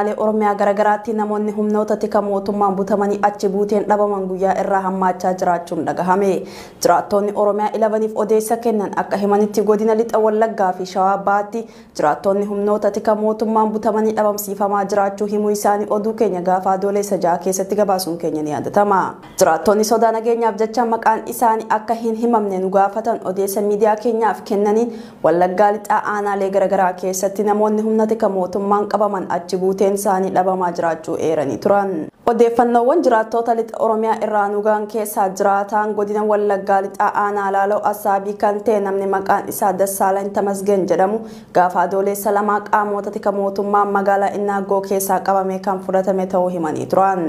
Godinaalee Oromiyaa garaagaraatti namoonni humnoota tika mootummaan butamanii achi buuteen dhabaman guyyaa irraa hammaachaa jiraachuun dhagahame. Jiraattoonni Oromiyaa 11f odeessa kennan akka himanitti godina lixa Wallaggaa fi Shawaa Bahaatti jiraattoonni humnoota tika mootummaan butamanii dhabamsiifamaa jiraachuu himuu isaanii oduu keenya gaafa Adoolessa 6 keessatti gabaasuun keenya ni yaadatama. Jiraattoonni sodaa nageenyaaf jecha maqaan isaanii akka hin himamne nu gaafatan odeessa miidiyaa keenyaaf kennaniin Wallaggaa lixaa aanaalee garaagaraa keessatti namoonni humna tika mootummaan qabaman achi buuteen isaanii dhabamaa jiraachuu eeranii turan. Odeeffannoowwan jiraattoota lixa Oromiyaa irraa nu gahan keessaa jiraataan godina Wallaggaa lixaa aanaa Laaloo Asaabii kan ta'e namni maqaan isaa Dassaalany Tamasgen jedhamu gaafa Adoolessa 2 qaamota tika mootummaa magaalaa Innaagoo keessaa qabame kan fudhatame ta'uu himanii turan.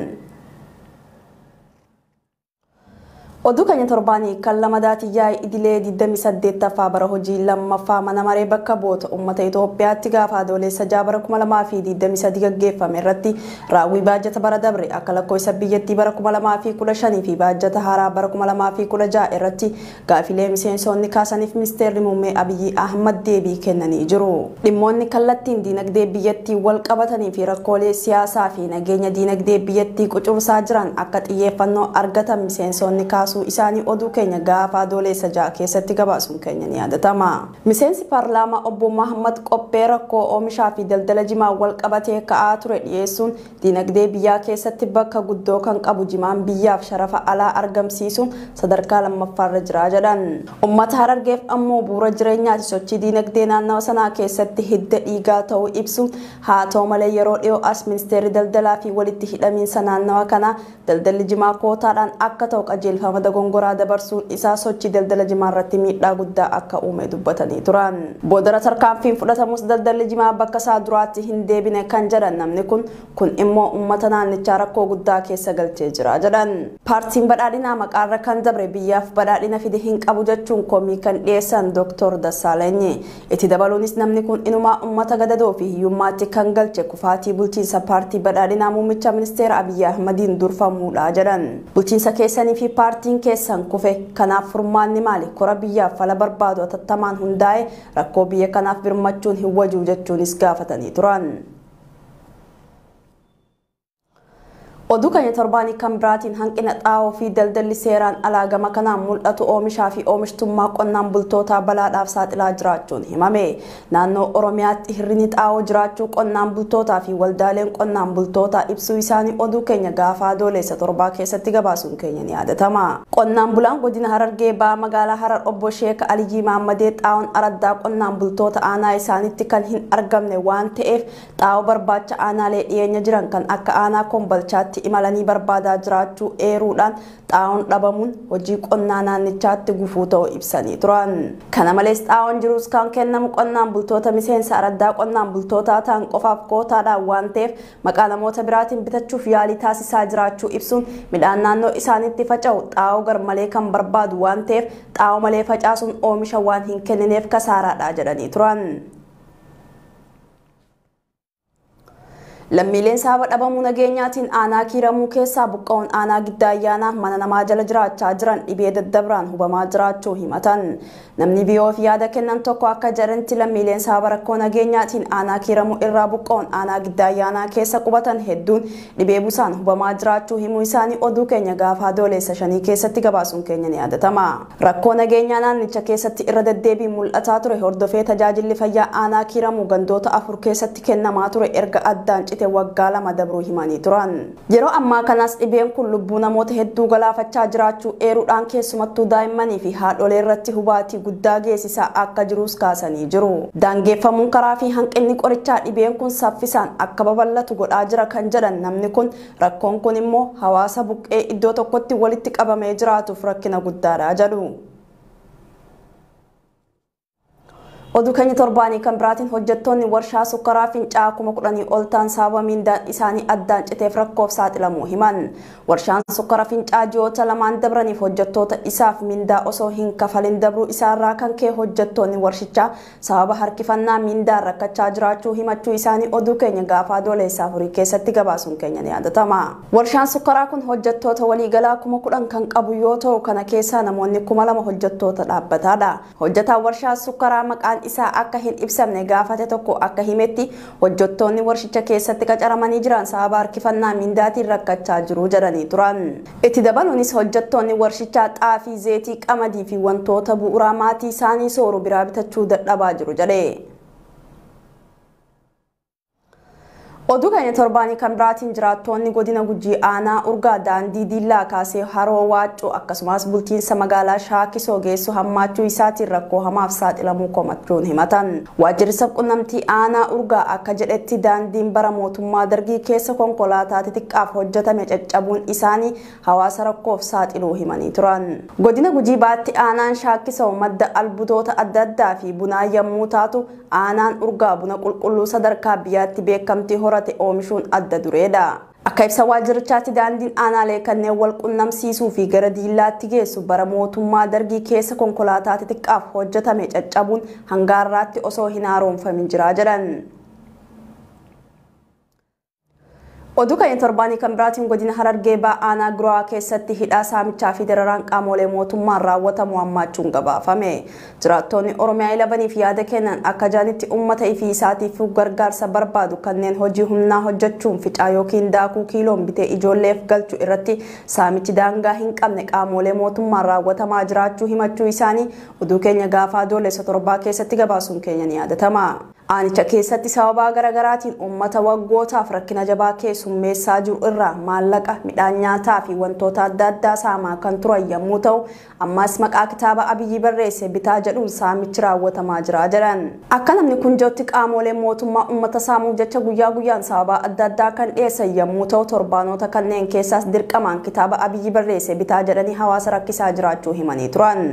Oduu keenya torbaanii kan lamadaati yaa'ii idilee 28ffaa bara hojii lammaffaa mana maree bakka bu'oota uummata Itoophiyaatti gaafa Adoolessa 6 bara 2023 gaggeeffame irratti raawwii baajata bara dabre akka lakkoofsa biyyattii bara 2015 fi baajata haaraa bara 2016 irratti gaafilee miseensonni kaasaniif ministeerri muummee Abiyyi Ahmad deebii kennanii jiru. Dhimmoonni kallattiin diinagdee biyyattii wal qabatanii fi rakkoolee siyaasaa fi nageenya diinagdee biyyattii qucursaa jiran akka xiyyeeffannoo argatan miseensonni kaasu isaanii oduu keenya gaafa Adoolessa 6 keessatti gabaasuun keenya ni yaadatama. Miseensi paarlaamaa obbo Mahammad Qophee rakkoo oomishaa fi daldala jimaa wal qabatee ka'aa ture dhiyeessuun diinagdee biyyaa keessatti bakka guddoo kan qabu jimaan biyyaaf sharafa alaa argamsiisuun sadarkaa lammaffaarra jira jedhan. Uummata Harargeef ammoo bu'uura jireenyaati sochii diinagdee naannawa sanaa keessatti hidda dhiigaa ta'uu ibsuun haa ta'u malee yeroo dhiyoo as ministeerri daldalaa fi walitti hidhamiinsa naannawa kanaa daldalli jimaa kootaadhaan akka ta'u qajeelfama dogongoraa dabarsuun isaa sochii daldala jimaa irratti miidhaa guddaa akka uume dubbatanii turan. Boodara tarkaanfiin fudhatamus daldalli jimaa bakka isaa duraatti hin deebine kan jedhan namni kun immoo uummata naannichaa rakkoo guddaa keessa galchee jira jedhan. Paartiin badhaadhinaa maqaarra kan dabre biyyaaf badhaadhina fide hin qabu jechuun komii kan dhiyeessan Dr. Dassaalenyi. Itti dabaluunis namni kun inumaa uummata gadadoo fi hiyyummaatti kan galche kufaatii bulchiinsa paartii badhaadhinaa muummicha ministeera Abiyyi Ahmadiin durfamuudha jedhan. Bulchiinsa keessanii fi paartiin keessan kufe kanaaf furmaanni maali? Kora biyyaaf fala barbaadu atattamaan hundaa'e rakkoo biyya kanaaf birmachuun hin wajuu jechuunis gaafatanii turan. Oduu keenya torbaanii kan biraatiin hanqina xaa'oo fi daldalli seeraan alaa gama kanaan mul'atu oomishaa fi oomishtummaa qonnaan bultootaa balaadhaaf saaxilaa jiraachuun himame. Naannoo Oromiyaatti hir'inni xaa'oo jiraachuu qonnaan bultootaa fi waldaaleen qonnaan bultootaa ibsuu isaanii oduu keenya gaafa Adoolessa 7 keessatti gabaasuun keenya ni yaadatama. Qonnaan bulaan godina Harargee Bahaa magaalaa Harar obbo Sheek Aliyyii Mahammadee xaa'oon araddaa qonnaan bultoota aanaa isaaniitti kan hin argamne waan ta'eef xaa'oo barbaacha aanaalee dhiyeenya jiran kan akka aanaa Kombolchaatti imalanii barbaadaa jiraachuu eeruudhaan xaa'oon dhabamuun hojii qonnaa naannichaatti gufuu ta'uu ibsanii turan. Kana malees xaa'oon jiruus kan kennamu qonnaan bultoota miseensa araddaa qonnaan bultootaa ta'an qofaaf kootaadhaan waan ta'eef maqaa namoota biraatiin bitachuuf yaalii taasisaa jiraachuu ibsuun midhaan naannoo isaaniitti faca'u xaa'oo garmalee kan barbaadu waan ta'eef xaa'oo malee facaasuun oomisha waan hin kennineef kasaaraadha jedhanii turan. Lammiileen sababa dhabamuu nageenyaatiin aanaa kiiramuu keessaa buqqa'uun aanaa giddaa ayyaanaa mana namaa jala jiraachaa jiran dhibee daddabraan hubamaa jiraachuu himatan. Namni biyoof yaada kennan tokko akka jedhanitti lammiileen sababa rakkoo nageenyaatiin aanaa kiiramuu irraa buqqa'uun aanaa giddaa ayyaanaa keessa qubatan hedduun dhibee busaan hubamaa jiraachuu himuu isaanii oduu keenya gaafa Adoolessa 5 keessatti gabaasuun keenya ni yaadatama. Rakkoo nageenyaa naannicha keessatti irra deddeebiin mul'ataa ture hordofee tajaajilli fayyaa aanaa kiiramuu gandoota 4 keessatti kennamaa ture erga addaan cite waggaa 2 dabruu himanii turan. Yeroo ammaa kanas dhibeen kun lubbuu namoota hedduu galaafachaa jiraachuu eeruudhaan keessumattuu daa'immanii fi haadholee irratti hubaatii guddaa geessisaa akka jirus kaasanii jiru. Daangeffamuun karaa fi hanqinni qorichaa dhibeen kun saffisaan akka babal'atu godhaa jira kan jedhan namni kun rakkoon kun immoo hawaasa buqqee iddoo tokkotti walitti qabamee jiraatuuf rakkina guddaadha jedhu. Oduu keenya torbaanii kan biraatiin hojjettoonni warshaa sukkaraa Fincaa'aa 10,000 ol ta'an sababa miindaan isaanii addaan citeef rakkoof saaxilamuu himan. Warshaan sukkaraa Fincaa'aa ji'oota 2 dabraniif hojjettoota isaaf miindaa osoo hin kafalin dabruu isaarraa kan ka'e hojjettoonni warshichaa sababa harkifannaa miindaan rakkachaa jiraachuu himachuu isaanii oduu keenya gaafa Adoolessa 4 keessatti gabaasuun keenya ni yaadatama. Warshaan sukkaraa kun hojjettoota waliigalaa 10,000 kan qabu yoo ta'u kana keessaa namoonni 2,000 hojjettoota dhaabbataadha. Hojjetaan warshaa sukkaraa maqaan isaa akka hin ibsamne gaafate tokko akka himetti hojjettoonni warshicha keessatti qacaramanii jiran sababa harkifannaa mindaatiin rakkachaa jiru jedhanii turan. Itti dabaluunis hojjettoonni warshichaa xaafii, zeetii, qamadii fi wantoota bu'uuraa maatii isaanii sooru biraa bitachuu dadhabaa jiru jedhe. Oduu keenya torbaanii kan biraatiin jiraattoonni godina Gujii aanaa Urgaa daandii Diillaa kaasee Haroo Waaccoo akkasumas bulchiinsa magaalaa Shaakisoo geessu hammaachuu isaatiin rakkoo hamaaf saaxilamuu komachuun himatan. Waajjirri sabquunnamtii aanaa Urgaa akka jedhetti daandiin bara mootummaa Dargii keessa konkolaataa xixiqqaaf hojjetame caccabuun isaanii hawaasa rakkoof saaxiluu himanii turan. Godina Gujii baatti aanaan Shaakisoo madda albuudoota adda addaa fi bunaa yommuu taatu aanaan Urgaa buna qulqulluu sadarkaa biyyaatti beekamtii horate oomishuun adda dureedha. Akka ibsa waajjirichaatti daandiin aanaalee kanneen wal qunnamsiisuu fi gara Diillaatti geessu bara mootummaa Dargii keessa konkolaataa xixiqqaaf hojjetame caccabuun hanga har'aatti osoo hin haaromfamin jira jedhan. Oduu keenya torbaanii kan biraatiin godina Harargee Bahaa aanaa Guraa keessatti hidhaa saamichaa fi dararaan qaamolee mootummaan raawwatamu hammaachuun gabaafame. Jiraattoonni Oromiyaa 11f yaada kennan akka jaanitti uummata ifii isaatiif gargaarsa barbaadu kanneen hojii humnaa hojjechuun ficaa yookiin daakuu kiiloon bitee ijoolleef galchu irratti saamichi daangaa hin qabne qaamolee mootummaan raawwatamaa jiraachuu himachuu isaanii oduu keenya gaafa Adoolessa 7 keessatti gabaasuun keenya ni yaadatama. Aanicha keessatti sababa garaagaraatiin uummata waggootaaf rakkina jabaa keessummeessaa jiru irraa maallaqa, midhaan nyaataa fi wantoota adda addaa saamaa kan turan yommuu ta'u, ammas maqaa kitaaba Abiyyi barreesse bitaa jedhuun saamichi raawwatamaa jira jedhan. Akka namni kun jedhutti qaamoleen mootummaa uummata saamuuf jecha guyyaa guyyaan sababa adda addaa kan dhiyeessan yommuu ta'u, torbaanota kanneen keessaas dirqamaan kitaaba Abiyyi barreesse bitaa jedhanii hawaasa rakkisaa jiraachuu himanii turan.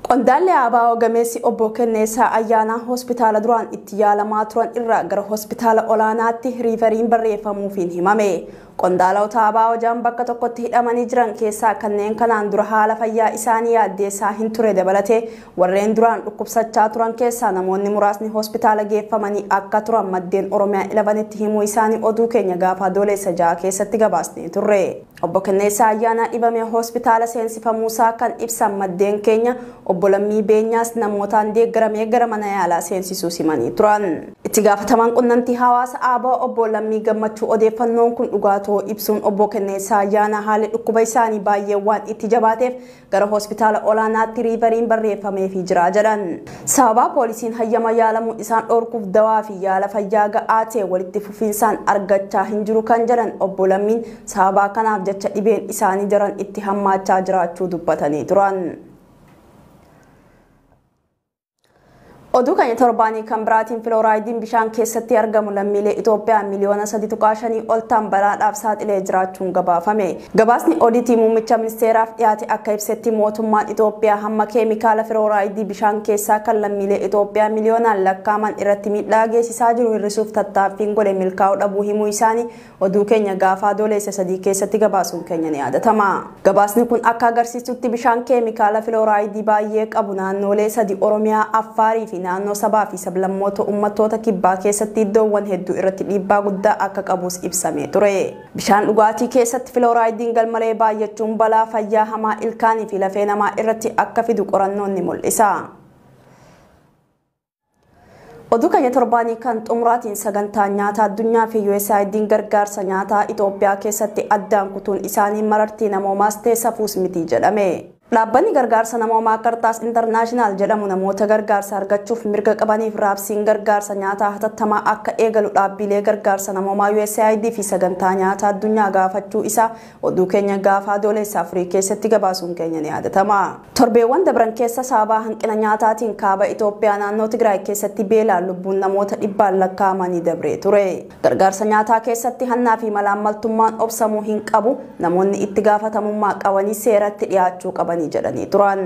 Qondaalli ABO gameessi obbo Kenneessaa Ayyaanaa hospitaala duraan itti yaalamaa turan irraa gara hospitaala olaanaatti riifariin barreeffamuufiin himame. Qondaalota ABO jaan bakka tokkotti hidhamanii jiran keessaa kanneen kanaan dura haala fayyaa isaanii yaaddeessaa hin ture dabalatee warreen duraan dhukkubsachaa turan keessaa namoonni muraasni hospitaala geeffamanii akka turan maddeen Oromiyaa 11tti himuu isaanii oduu keenya gaafa Adoolessa 6 keessatti gabaasnee turre. Obbo Kenneessaa Ayyaanaa dhibamee hospitaala seensifamuusaa kan ibsan maddeen keenya obbo Lammii Beenyaas namootaan deeggaramee gara mana yaalaa seensisuu simanii turan. Itti gaafatamaan qunnamtii hawaasa ABO obbo Lammii Gammachuu odeeffannoon kun dhugaatoo ibsuun obbo Kenneessaa Ayyaanaa haalli dhukkuba isaanii baay'ee waan itti jabaateef gara hospitaala olaanaatti riifariin barreeffameefii jira jedhan. Sababa poolisiin hayyama yaalamuu isaan dhorkuuf dawaa fi yaala fayyaa ga'aa ta'e walitti fufinsaan argachaa hin jiru kan jedhan obbo Lammiin sababa kanaaf jecha dhibeen isaanii daran itti hammaachaa jiraachuu dubbatanii turan. Oduu keenya torbaanii kan biraatiin filoraayidiin bishaan keessatti argamu lammiilee Itoophiyaa miliyoona 3.5 ol ta'an balaadhaaf saaxilee jiraachuun gabaafame. Gabaasni odiitii muummicha ministeeraaf dhiyaate akka ibsetti mootummaan Itoophiyaa hamma keemikaala filooraayidii bishaan keessaa kan lammiilee Itoophiyaa miliyoonaan lakkaa'aman irratti miidhaa geessisaa jiru hir'isuuf tattaaffiin godhe milkaa'uu dhabuu himuu isaanii oduu keenya gaafa Adoolessa 3 keessatti gabaasuun keenya ni yaadatama. Gabaasni kun akka agarsiisutti bishaan keemikaala filooraayidii baay'ee qabu naannolee 3 Oromiyaa, Affaarii fi naannoo sabaa fi sablammoota uummattoota kibbaa keessatti iddoowwan hedduu irratti dhiibbaa guddaa akka qabus ibsamee ture. Bishaan dhugaatii keessatti filoraayidiin galmalee baay'achuun balaa fayyaa hamaa ilkaanii fi lafee namaa irratti akka fidu qorannoon ni mul'isa. Oduu keenya torbaanii kan xumuraatiin sagantaa nyaataa addunyaa fi USAID'n gargaarsa nyaataa Itoophiyaa keessatti addaan kutuun isaanii marartii namoomaas ta'e safuus miti jedhame. Dhaabbanni gargaarsa namoomaa Qarxaas Intarnaashinaal jedhamu namoota gargaarsa argachuuf mirga qabaniif raabsiin gargaarsa nyaataa hatattamaa akka eegalu dhaabbilee gargaarsa namoomaa USAID fi sagantaa nyaataa addunyaa gaafachuu isaa oduu keenya gaafa Adoolessa 4 keessatti gabaasuun keenya ni yaadatama. Torbeewwan dabran keessa sababa hanqina nyaataatiin kaaba Itoophiyaa naannoo Tigraay keessatti beelaan lubbuun namoota dhibbaan lakkaa'amanii dabree ture. Gargaarsa nyaataa keessatti hannaa fi malaammaltummaan obsamuu hin qabu, namoonni itti gaafatamummaa qabanii seeratti dhiyaachuu qabanii jedhanii turan.